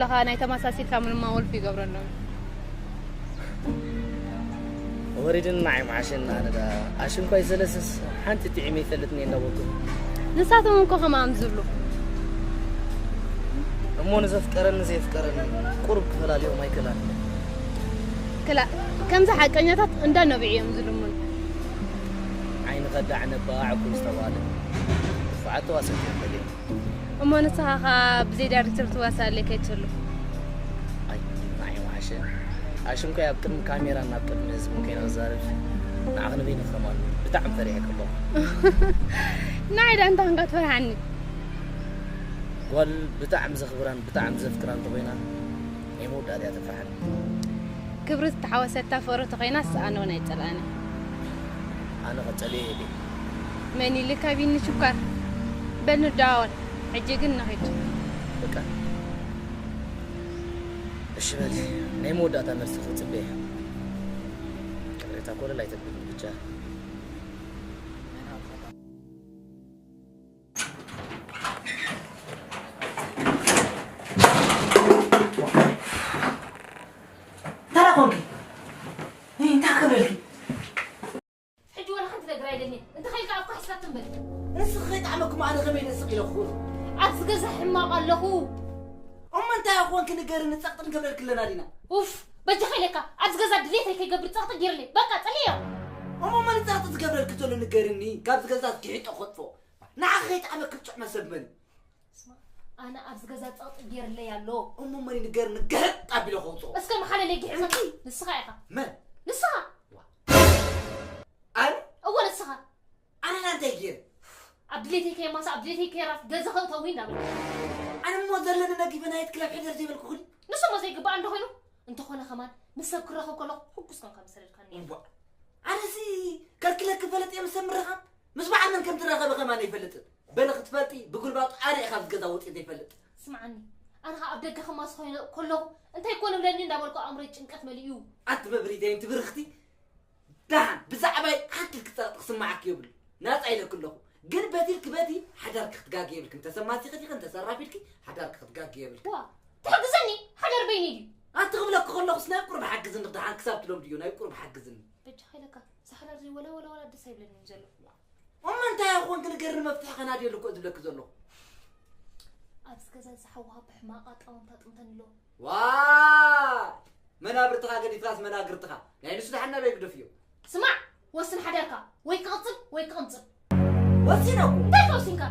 ለኻ ናይ ተመሳሲልካ ምንማ ወልፊ ይገብረሎም። ወሪድን ንዓይ መዓሸን ኣነ ዳ ኣሽንኳይ ዘለስስ ሓንቲ ጥዒመ ይፈልጥኒ እንዳበልኩ። ንሳቶም እኮ ከምኣም ዝብሉ። እሞ ንዘፍቀረን ንዘየፍቀረን ቁሩብ ክፈላልዮም ኣይክእላን። ክላ ከምዚ ሓቀኛታት እንዳ ነብዒ እዮም ዝልምኑ። ዓይኒ ከዳዕ ነባዕ እኮ ዝተባለ። ክፉዓት ተዋሰት እዮም በልዮም። እሞ ንስኻ ኸኣ ብዘይ ዳይሬክተር ትዋሳእ ኣለይ ከይትህሉ። ኣይ ንዓይ መዓሸ ኣሽንኳይ ኣብ ቅድሚ ካሜራን ኣብ ቅድሚ ህዝብን ከይነ ክዛረብ ንዓኽ ንበይንኺ ከማን ብጣዕሚ ፈሪሐ ከለኹ። ንዓይ ደኣ እንታይ ኮንካ ትፈርሓኒ? ጓል ብጣዕሚ ዘኽብራን ብጣዕሚ ዘፍቅራን እንተኾይና ናይ መወዳእታ እያ ተፍርሓኒ። ክብሪ ዝተሓወሰታ ፍቕሪ ተኾይናስ ኣነ እውን ኣይጸልኣን እየ። ኣነ ክጸልዮ እየ ድየ? መን ኢልካ ቢኒ ሽኳር? በል ንደዋወል። ሕጂ ግን ንኺድ። በቃ። እሺ በሊ። ናይ መወዳእታ መልሲ ክጽበ እየ። ቅሬታ ኮለል ኣይተብልኒ ብቻ። እንታይ ኮንኪ? እይ፣ እንታይ ክብለልኪ? ሕጂ ወላ ሓንቲ ነገር ኣይደልየን። እንተ ኸይልካ ኣፍካ ሒዝካ ትም በል። ንስኺ ከይጠዓመኩም ኣነ ከመይ ደስቕ ኢለ ክኽእሎ? ኣብዚ ገዛ ሕማቕ ኣለኹ። እሞ እንታይ ኮንኪ ንገርኒ፣ ጸቕጢ ንገብረልኪ ኣለና ዲና። ኡፍ፣ በጃኻ ኢለካ፣ ኣብዚ ገዛ ድሌተይ ከይገብር ጸቕጢ ገይርለይ። በቃ፣ ጸልዮ። እሞ መን ጸቕጢ ዝገብረልኪ ዘሎ ንገርኒ፣ ካብዚ ገዛ ግሒጦ ከጥፎ። ንዓኺ ከይጠዓመኪ ብጥዑመ ሰብ መን እዩ? ስማ፣ ኣነ ኣብዚ ገዛ ጸቕጢ ገይርለይ ኣሎ። እሞ መን እዩ ንገርኒ፣ ግሕጥ ኣቢለ ከውጽኦ። እስከ መሓለለይ ግሕጥ። እስኪ። ንስኻ ኢኻ። መን? ንስኻ። ኣነ? እወ፣ ንስኻ። ኣነ እንታይ ገይረ? ኣብ ድሌተይ ከየማሳ፣ ኣብ ድሌተይ ከየራፍ ገዛ ከእተዊ እንዳበልካ። ኣነ እሞ ዘለኒ ነጊፈ ናይት ክለብ ሕደር ዘይበልኩ ኩሉ? ንሱ እሞ ዘይግባእ እንዶ ኮይኑ? እንተኾነ ከማን ምስ ሰብ ክራኸብ ከለኹ ሕጉስ ኮንካ ምሰለልካኒ። እዋ። ኣነሲ ከልክለኪ ፈለጥ እየ ምስ ሰብ ምርኻብ? ምስ በዓል መን ከም ትራኸቢ ከማን ኣይፈልጥን። በሊ ክትፈልጢ፣ ብጉልባጡ ኣነ እየ ካብዚ ገዛ ወፂእ ዘይፈልጥ። ስምዓኒ፣ ኣነ ኸዓ ኣብ ደገ ከማስ ኮይነ ከለኹ እንታይ ኮን እብለኒ እንዳበልኩ ኣእምሮይ ጭንቀት መሊኡ። ኣቲ መብሪተይ፣ እንቲ ብርኽቲ፣ ደሓን ብዛዕባይ ሓንቲ ክጸቕጢ ክስምዓኪ የብሉ። ናጻ ኢለኪ ኣለኹ። ግን በቲ ኢልኪ በቲ ሓዳርኪ ክትጋጊ የብልኪ። እንተ ሰብ ማሲኺ ዲኺ፣ እንተ ሰራፊ ኢልኪ ሓዳርኪ ክትጋጊ የብልኪ። ዋ፣ ትሕግዘኒ፣ ሓዳር በይነይ ድዩ? ኣንቲ ክብለኪ ከለኹስ ናይ ቁሩብ ሓግዝኒ፣ ደሓን ክሳብ ትለምድዮ ናይ ቁሩብ ሓግዝኒ። በጃኻ ኢለካ፣ እዚ ሓዳር እዚ ወላ፣ ወላ፣ ወላ ደስ ኣይብለንን ዘሎ። እሞ እንታይ ኮንኪ ንገርኒ፣ መፍትሒ ከናድየሉ እኮ ዝብለኪ ዘለኹ። ኣብዚ ገዛ እዚ ሓውኻ ብሕማቕ ኣጣማምታ ኣጥምተኒ ኣሎ። ዋይ! መናብርትኻ ገዲፍካስ መናግርትኻ። ናይ ንሱ ደሓን ናበይ ግደፍዮ። ስማዕ፣ ወስን ሓዳርካ፣ ወይ ክቕጽል ወይ ክቕንጽል። ወሲነ እኮ። እንታይ ተወሲንካ?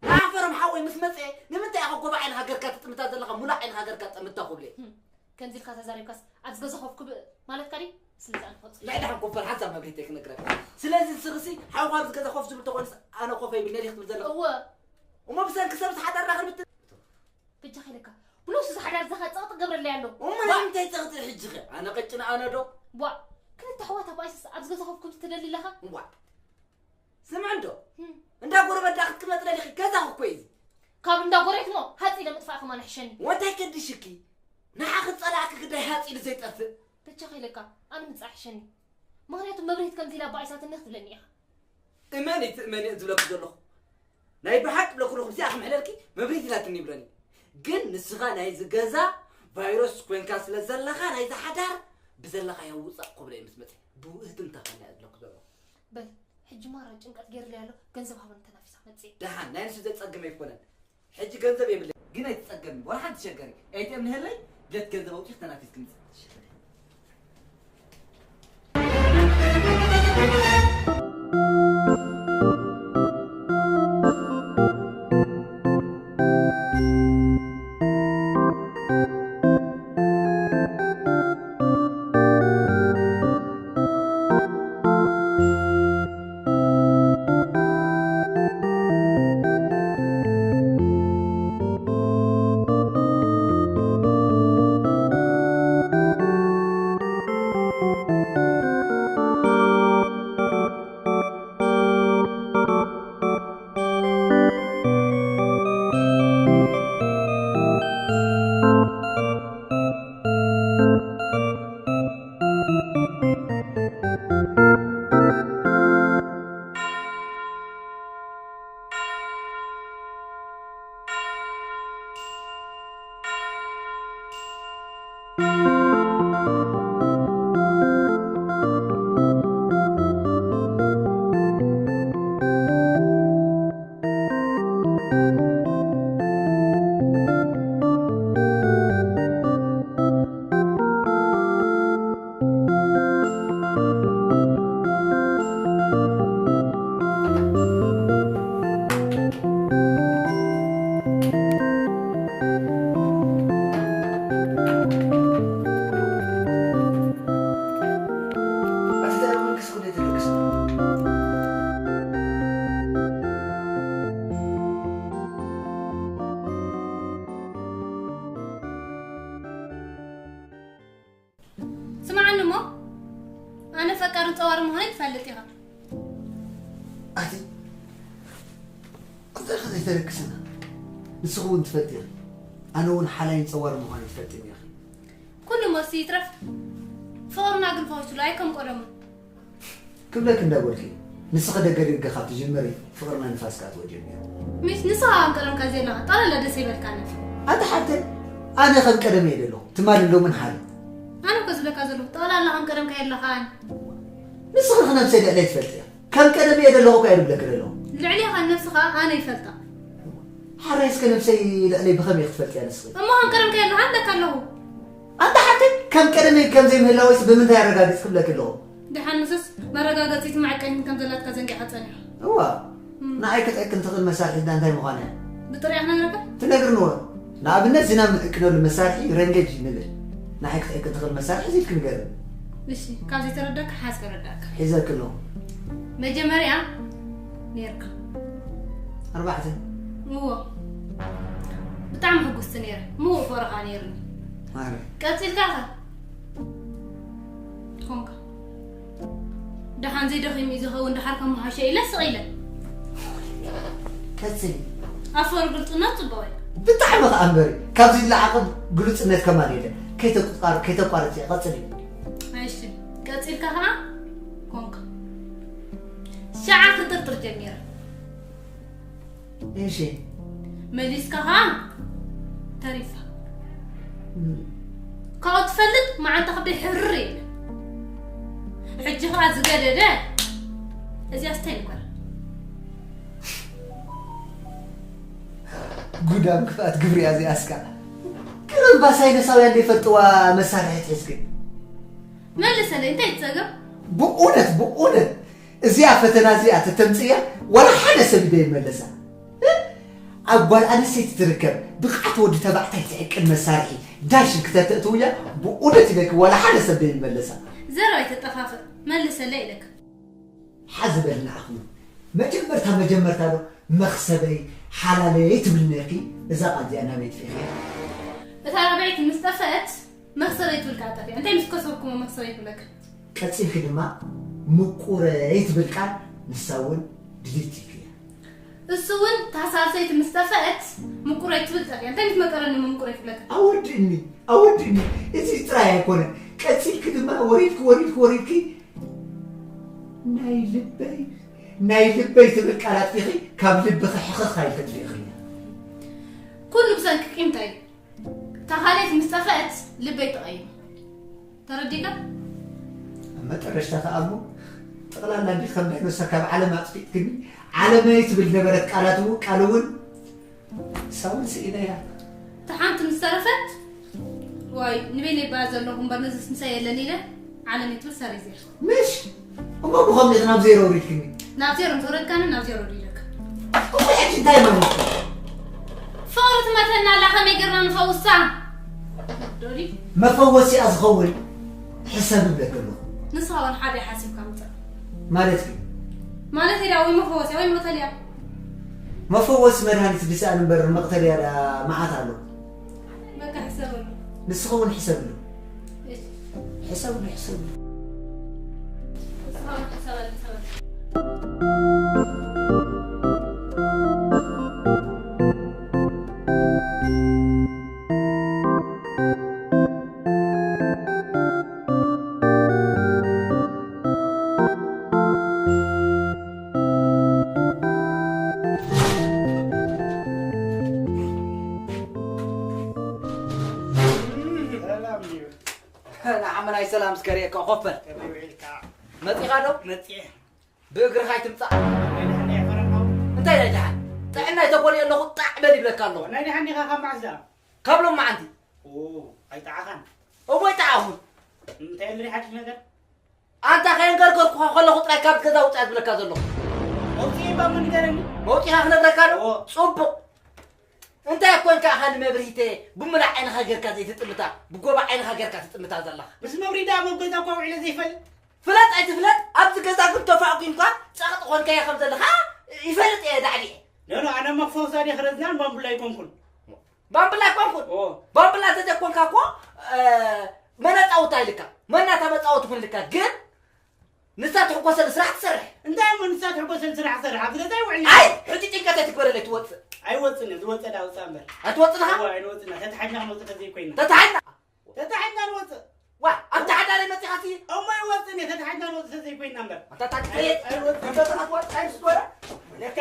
ንዓፈሮም ሓወይ ምስ መጸ፣ ንምንታይ ኢኻ ጎባ ዓይኒ ሃገርካ ትጥምታ ዘለኻ፣ ሙሉእ ዓይኒ ሃገርካ ጠምታ ኩብለ? ህም፣ ከምዚ ኢልካ ተዛሪብካስ ኣብዚ ገዛ ኮፍ ክብል ማለትካ ድዩ? ስለዚ ኣነ ክወጽእ። ናይ ደሓን ኮፈር ሓንሳብ መብሪህተይ ክነግረካ። ስለዚ ንስኽሲ ሓውኻ ኣብዚ ገዛ ኮፍ ዝብል ተኾይኑስ ኣነ ኮፍ ኣይብልኒ ኢኻ ትብል ዘለኻ? እወ። እሞ ብሰንኪ ሰብስ ሓዳርና ክንብትን? በጃኻ ኢለካ። ብነብሱ ዝሓዳር ዘኻ ጸቕጢ ገብረለይ ኣሎ። እሞ ዋ! ንምንታይ ጸቕጢ ሕጂ ኸ? ኣነ ቀጭን ኣነ ዶ? ዋ! ክልተ ኣሕዋት ኣባይስስ ኣብዚ ገዛ ኮፍ ክብል ትደሊ ኣለኻ? ዋ! ስምዒ እንዶ? ህም። እንዳ ጎረበት ደኣ ክትቅመጢ ደሊኺ? ገዛኺ እኮ እዩ እዚ። ካብ እንዳ ጎረቤት እሞ ሃጽ ኢለ ምጥፋእ ከማን ይሕሸኒ። ወንታይ ከድሽኪ? ንዓኺ ዝጸላእኪ ግዳይ ሃጽ ኢሉ ዘይጠፍእ። በጃኻ ኢለካ፣ ኣነ ምጻእ ይሕሸኒ። ምኽንያቱ መብርሂት ከምዚ ኢላ ኣባኢሳትኒ ክትብለኒ ኢኻ። እመኒ ትእመኒ እየ ዝብለኪ ዘለኹ። ናይ ብሓቂ ብለኩ ኣለኹ፣ እዚኣ ክምሕለልኪ መብሪት ኢላትኒ ይብለኒ። ግን ንስኻ ናይዚ ገዛ ቫይረስ ኮንካ ስለ ዘለኻ ናይዚ ሓዳር ብዘለኻዮ ውጻእ ክብሎ እየ ምስ መጸ። ብውእትምታ ከና እየ ዝብለኩ ዘለኹ። በል፣ ሕጂ ማራ ጭንቀት ገይርለይ ኣሎ፣ ገንዘብ ሃበኒ ተናፊሳ መጽየ። ደሓን፣ ናይ ንሱ ዘጸግም ኣይኮነን። ሕጂ ገንዘብ የብለይ፣ ግን ኣይትጸገሚ፣ ዋላ ሓንቲ ሸገሪ። ኤ ቲ ኤም ንህለይ፣ ድሌት ገንዘብ ኣውጺኺ ተናፊስኪ ምጽእ። ስምዓኒ እሞ፣ ኣነ ፈቃርን ጸዋርን ምዃነይ ትፈልጥ ኢኻ። ኣቲ እንታይ ከ ዘይተረክስና? ንስኺ እውን ትፈልጢ ኢኺ። ኣነ እውን ሓላይን ጸዋርን ምዃነይ ትፈልጥኒ ኢኺ። ኩሉ እሞ እስቲ ይትረፍ። ፍቕርና ግን ፈዊሱሉ ኣይከም ቀደሙ። ክብለኪ እንዳበልኪ፣ ንስኺ ደገ ደገ ካብ ትጅምሪ፣ ፍቕርና ንፋስ ክኣትዎ ጀሚሩ። ሚስ፣ ንስኻ ከም ቀደምካ ዘለኻ፣ ጠቕላላ ደስ ይበልካ ነፍ። ኣቲ ሓብተይ፣ ኣነ ከም ቀደመ እየ ዘለኹ። ትማሊ ሎምን ሓለ። ኣነ እኮ ዝብለካ ዘለኹ፣ ጠቕላላ ከም ቀደምካ የለኻን። ንስኺ ኸ ነብሰይ ልዕለይ ትፈልጥያ። ከም ቀደም እየ ዘለኹ እኮ እየ ዝብለኪ ዘለኹ። ልዕሌኻ ነብስኻ ኣነ ይፈልጣ። ሓራይ እስከ ነብሰይ ልዕለይ ብኸመይ ክትፈልጥያ ንስኺ? እሞ ከም ቀደምካ የለኻን እብለካ ኣለኹ። ኣንታ ሓብተይ፣ ከም ቀደመይ ከም ዘይምህላወይስ ብምንታይ ኣረጋግጽ ክብለኪ ኣለኹ? ደሓን ንሱስ መረጋገጺት መዐቀኒት ከም ዘላትካ ዘንጊዓ ጸኒሓ። እዋ፣ እም። ንዓይ ክትዕቅን ትኽእል መሳርሒት እንታይ ምዃና እያ? ብጥሪያ ክነግረካ? ትነግርንዎ። ንኣብነት፣ ዝናብ ንዕቅነሉ መሳርሒ ረንገጅ ንብል። ንዓይ ክትዕቅን ትኽእል መሳርሒ እዚ ኢልኪ ንገርኒ። እሺ፣ ካብ ዘይተረዳእካ ሓዝ ከረዳእካ። ሒዘኪ ኣለኹ። መጀመርያ ነይርካ። ኣርባዕተ። እዎ። ብጣዕሚ ሕጉስቲ ነይረ። ምዉቕ ፍቕሪ ከኣ ነይሩኒ። ማረ። ቀጺልካ ከ? ኮንካ። ደሓን ዘይደኺሙ እዩ ዝኸውን፣ ደሓር ከመሓሾ ኢለ ስቕ ኢለ። ቀጽሊ። ኣፈር ግልጽነት ጽቡቕ እዩ። ብጣዕሚ ከኣ እምበሪ፣ ካብዚ ዝለዓቐ ግሉጽነት ከማን የለን። ከይተቋር-፣ ከይተቋርጽ እያ፣ ቀጽሊ። እሺ፣ ቀጺልካ ከኣ ኮንካ። ሸዓ ክጥርጥር ጀሚረ። እሺ። መሊስካ ኸዓ ተሪፋ። እም። ካብኡ ትፈልጥ መዓንታ ክብደይ ሕርር ኢለ። ሕጂ ኸዓ ዝገደደ እዚኣ ስታይ ንጓል። ጉዳም ክፍኣት ግብሪ እያ እዚኣ እስካ። ግን እባ ሳይነሳውያን ዘይፈልጥዋ መሳርሒት ሒዝክን? መልሰለይ፣ እንታይ ትጸገም? ብእውነት፣ ብእውነት እዚኣ ፈተና እዚኣ ተተምጽእያ፣ ዋላ ሓደ ሰብ ኢደ ይመለሳ። እ? ኣብ ጓል ኣንስተይቲ ትርከብ ብቕዓት ወዲ ተባዕታይ ትዕቅን መሳርሒ ዳሽን ክተተእትውያ፣ ብእውነት ኢለኪ ዋላ ሓደ ሰብ ደይመለሳ። ዘረባ ኣይተጠፋፍእ፣ መልሰለይ ኢለካ። ሓዚ በል ንዓኹም። መጀመርታ፣ መጀመርታ ዶ መኽሰበይ፣ ሓላለይ ትብል ነርኪ፣ እዛ ቃል እዚኣ ናበይ ጥፊእኽያ? እታ ራብዐይቲ ምስ ጠፍአት፣ መኽሰበይ ትብል ከኣ ጠፊኣ። እንታይ ምስ ከሰብኩሞ መኽሰበይ ትብለካ? ቀጺልኪ ድማ ምቁረይ ትብል ቃል ንሳ እውን ድሊት ኢልክያ። እሱ እውን እታ ሳልሰይቲ ምስ ጠፍአት ምቁረይ ትብል ጠፊኣ። እንታይ ምስ መቀረኒ እሞ ምቁረይ ትብለካ? ኣወድእኒ፣ ኣወድእኒ። እዚ ጥራይ ኣይኮነን። ቀጺልኪ ድማ ወሪድኪ፣ ወሪድኪ፣ ወሪድኪ ናይ ልበይ፣ ናይ ልበይ ትብል ቃል ኣጥፊኺ ካብ ልብኺ ሕኽኽ ኢልኪ ኣጥፊእኽያ። ኩሉ ብሰንኪ ቂምታ እዩ። እታ ካልኣይቲ ምስ ጠፍአት ልበይ ተቐይሩ። ተረዲእካ? ኣብ መጠረሽታ ከኣ እሞ ጠቕላላ እንዲ ከም ዳይኖሰር ካብ ዓለም ኣጥፊእክኒ፣ ዓለመይ ትብል ነበረት ቃላት እውን፣ ቃል እውን ሳውን ስኢነያ። እታ ሓንቲ ምስ ተረፈት፣ ዋይ፣ ንበይነይ ይበሃል ዘለኹ እምበር ነዚስ ምሳይ የለን ኢለ ዓለመይ ትብል ሰሪዘ። ምሽ? እሞ ብኸምኡ ኢኺ ናብ ዜሮ ኣውሪድክኒ። ናብ ዜሮ ምስ ወረድካኒ ናብ ዜሮ ድዩ ኢለካ? እሞ ሕጂ እንታይ ማለት እዩ? ፍቕሪ ትመተና ኣላ፣ ከመይ ጌርና ንፈውሳ? ዶዲ? መፈወሲኣ ዝኸውን ሕሰብ እብለኪ ኣለኹ። ንስኻ እውን ሓደ ሓሲብካ ምጻእ። ማለት እዩ? ማለት እዩ፣ ወይ መፈወሲያ ወይ መቕተልያ። መፈወሲ መድሃኒት ድስኣን እምበር መቕተልያ ደኣ መዓት ኣሎ። በቃ ሕሰበሉ። ንስኺ እውን ሕሰብሉ። እሺ። ሕሰብሉ፣ ሕሰብሉ። ንስኻ እውን ሕሰበሉ፣ ሕሰበሉ። ንዓመናይ ሰላም እስከ ርእየካ ኮፈል። ከመይ ውዒልካ? መጺኻ ዶ? መጺኤ። ብእግርኻ ኣይትምጻእ። ናይ ደሓን እየ ፈረቃው። እንታይ ናይ ደሓን? ጥዕና ኣይተኮነ ኣለኹ ጣዕ በል ይብለካ ኣለኹ። ናይ ደሓን ዲኻ ካብ መዓዝ ደኣ? ካብ ሎም መዓንቲ። ኦ፣ ኣይጠዓኻን። እሞ ኣይጠዓኹን። እንታይ ኣሎ ሓድሽ ነገር? ኣንታ ከየንገርኩኻ ከለኹ ጥራይ ካብ ገዛ ውጻእ ዝብለካ ዘለኹ። መውጽኢ እባ እሞ ንገረኒ። መውጺኻ ክነግረካ ዶ? እዎ። ጽቡቕ። እንታይ ኮንካ ኢኻ ንመብርሂተ ብሙሉእ ዓይንኻ ጌርካ ዘይትጥምታ፣ ብጎባ ዓይንኻ ጌርካ ትጥምታ ዘለኻ? ምስ መብርሂ ደኣ ኣብ ገዛ እኳ ውዒለ ዘይፈልጥ። ፍለጥ ኣይትፍለጥ፣ ኣብዚ ገዛ ግን ተፋጒምካ ጸቕጢ ኮንካዮ ከም ዘለኻ ይፈልጥ እየ ዳዕዲዐ። ኖ፣ ኖ፣ ኣነ እሞ ፈውሳ ድየ ክረዝናን ባምቡላ ኣይኮንኩን። ባምብላ ኣይኮንኩን። ኦ። ባምብላ እንተዘይኮንካ እኮ፣ እ፣ መነጻውታ ኢልካ፣ መናታ መጻወቲ ኩን ኢልካ፣ ግን ንሳ ትሕጎሰሉ ስራሕ ትሰርሕ። እንታይ እሞ ንሳ ትሕጎሰሉ ስራሕ ትሰርሕ? ኣብዚ ገዛ ኣይውዕልን። ኣይ፣ ሕጂ ጭንቀት ኣይትግበረለይ፣ ትወጽእ። ኣይወጽን እየ፣ ዝወጸ ዳ ውጻእ እምበር። ኣይትወጽን ኢኻ? እወ፣ ኣይንወጽን ኢና። ተታሒዝና ክንወጽእ ተዘይኮይና። ተታሒዝና? ተታሒዝና ንወጽእ። ዋ፣ ኣብ ተሓዳሪ መጺኻሲ? እሞ ኣይወጽን እየ፣ ተታሒዝና ንወጽእ ተዘይኮይና እምበር። ኣታ ታች ኣይ-፣ ኣይወጽን። ተፈጥሮ ወጻይ ስቶራ። ለካ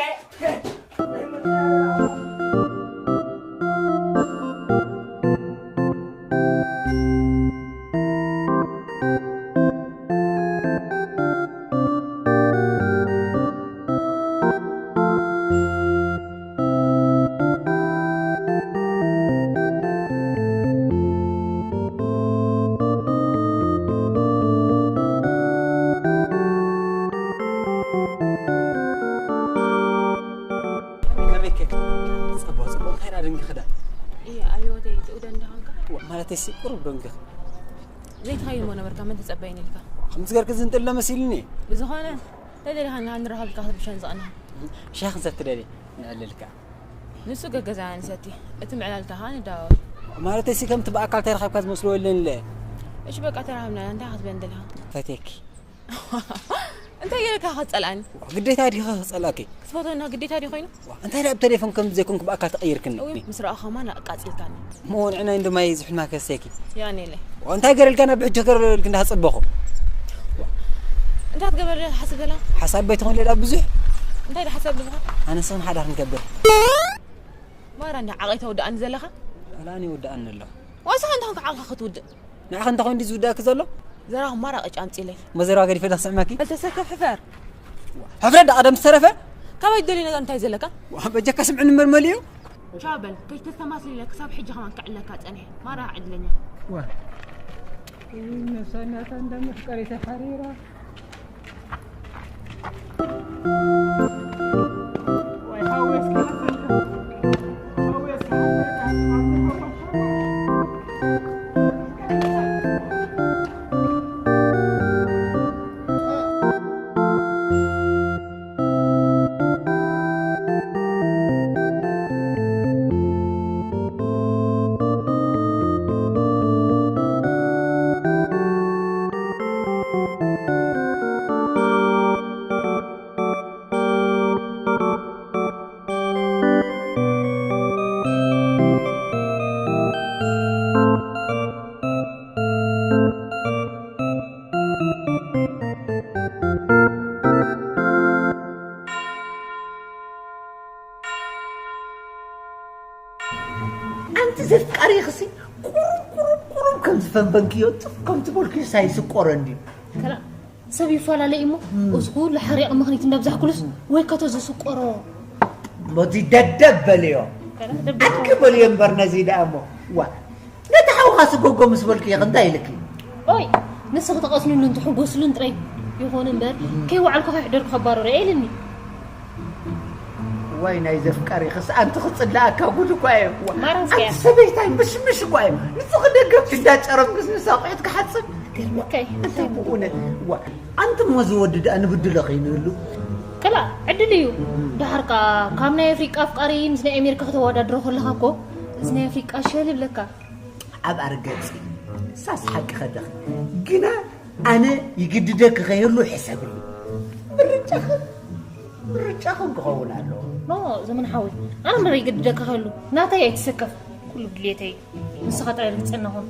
ከመይከ? ጽቡቕ፣ ጽቡቕ። እንታይ ደኣ ደንጊኺ ደኣ? እየ፣ ኣዮተይ፣ ትኡ ደንደኸንካ? ዋ፣ ማለተይሲ፣ ቁሩብ ደንጊኺ። ዘይትኸይድ እሞ ነበርካ፣ መን ትጸበይኒ ኢልካ? ከምዚ ገርኪ ዝንጥለ መሲልኒ። ብዝኾነ፣ ተደሊኻ ንሃ ንራኸብ ኢልካ ክትብሸን ዝቐንኻ። ሻሂ ክንሰቲ ደልየ፣ ንዕልልካ። ንሱ ገገዛ ንሰቲ፣ እቲ ምዕላልካ ኸኣ ንዳወ። ማለተይሲ፣ ከምቲ ብኣካል ተረኸብካ ዝመስሎ የለንለ። እሺ፣ በቃ ተራኸብና፣ እንታይ ክትብለኒ ደሊኻ? ፈትየኪ። እንታይ ገይረካ ክጸልኣኒ? ግዴታ ድዩ ክጸልኣኪ? ክትፈትወና ግዴታ ድዩ ኮይኑ? ዋ፣ እንታይ ደኣ ብቴሌፎን ከም ዘይኮንኩ ብኣካል ተቐይርክኒ? እውይ፣ ምስ ረኣኹ ከማን ኣቃጺልካኒ። እሞ ንዕናይ እንዶ ማይ ዝሑል ማከሰኪ። ያኔለ። ዋ፣ እንታይ ገረልካ ናብ ብሕጂ ገረልክ እንዳሃጸበኹ? እንታይ ክትገብር ሓስብ ዘላ? ሓሳብ ቤት ኾን ሌላ ብዙሕ። እንታይ ደኣ ሓሳብ ልብኻ? ኣነ ንስኽን ሓዳር ንገብር። ማራ እንዳ ዓቐይ ተወድኣኒ ዘለኻ? ኣላ ኣነ ይወድኣኒ ኣለኹ። ዋሳ እንታይ ኮንካ ዓቕኻ ክትውድእ? ንዓኺ እንታይ ኮይኑ ድዩ ዝውድኣኪ ዘሎ? ዘራኹ ማራ ቅጫ ኣምጺለይ። መዘራዋ ገዲፈ ዶ ክስዕመኪ? ኣልተሰከፍ ሕፈር። ሕፍረት ዳ ቀደም ዝተረፈ? ካባይ ትደልዮ ነገር እንታይ ዘለካ? ዋ፣ በጀካ ስምዕኒ እምበር መሊኡ። ቻው በል፣ ከይተስተማስል ኢለ ክሳብ ሕጂ ከማን ክዕለካ ጸኒሐ። ማራ ዕድለኛ። ዋ። ነብሳ እናታ እንደ መፍቀሪ ተሓሪራ። ኣንቲ ዘፍቃሪኽሲ ቁሩብ ቁሩብ ቁሩብ ከም ዝፈንፈንክዮ ጥፍ ከም ትበልክዮ ሳይስቆረ እንድዩ። ከላ ሰብ ይፈላለ እሞ እም። እዚ ኩሉ ሓሪቕ ምኽኒት እንዳብዛሕኩሉስ ወይ ከቶ ዝስቆሮ። በዚ ደደብ በልዮ። ከላ ደደብ ኣድኪ በልዮ እምበር ነዚ ደኣ እሞ። ዋ፣ ነቲ ሓውኻ ስጎጎ ምስ በልክዮ እንታይ ኢልኪ? ኦይ፣ ንስኺ ተቐስኑሉን ትሕጎስሉን ጥራይ ይኾን እምበር፣ ከይወዓልኩ ከይሕደርኩ ከባርሮ እየ ኢልኒ። ዋይ ናይ ዘፍቃሪኽስ ኣንቲ ክጽላኣካ ጉድ እኳ እየ። ዋ፣ ማራስ እያ። ኣንቲ ሰበይታይ ምሽምሽ እኳ እየ። ንስኺ ደገ እንዳጨረምክስ ንሳ ኣቑሑት ክሓጽብ። ገርመካ እዩ። እንታይ ብእውነት? ዋ፣ ኣንቲ እሞ ዝወዲ ደኣ ንብድሎ ከይንህሉ። ከላ፣ ዕድል እዩ። እም። ደሓር ከኣ ካብ ናይ ኣፍሪቃ ኣፍቃሪ ምስ ናይ ኣሜሪካ ከተወዳድሮ ከለኻ እኮ፣ እዚ ናይ ኣፍሪቃ ሸል ይብለካ። ኣብ ኣርገጺ ሳስ ሓቂ ከደኺ ግና ኣነ ይግድደኪ ከይህሉ ሕሰብሉ። ምርጫኽን ምርጫኽን ክኸውን ኣለዎ። ኖ፣ ዘመን ሓወይ፣ ኣነ እምበር ይግድደኪ ከህሉ ናተይ ኣይትሰከፍ። ኩሉ ድልየተይ እዩ። ንስኻ ጥራይ ርግጸና ኹን።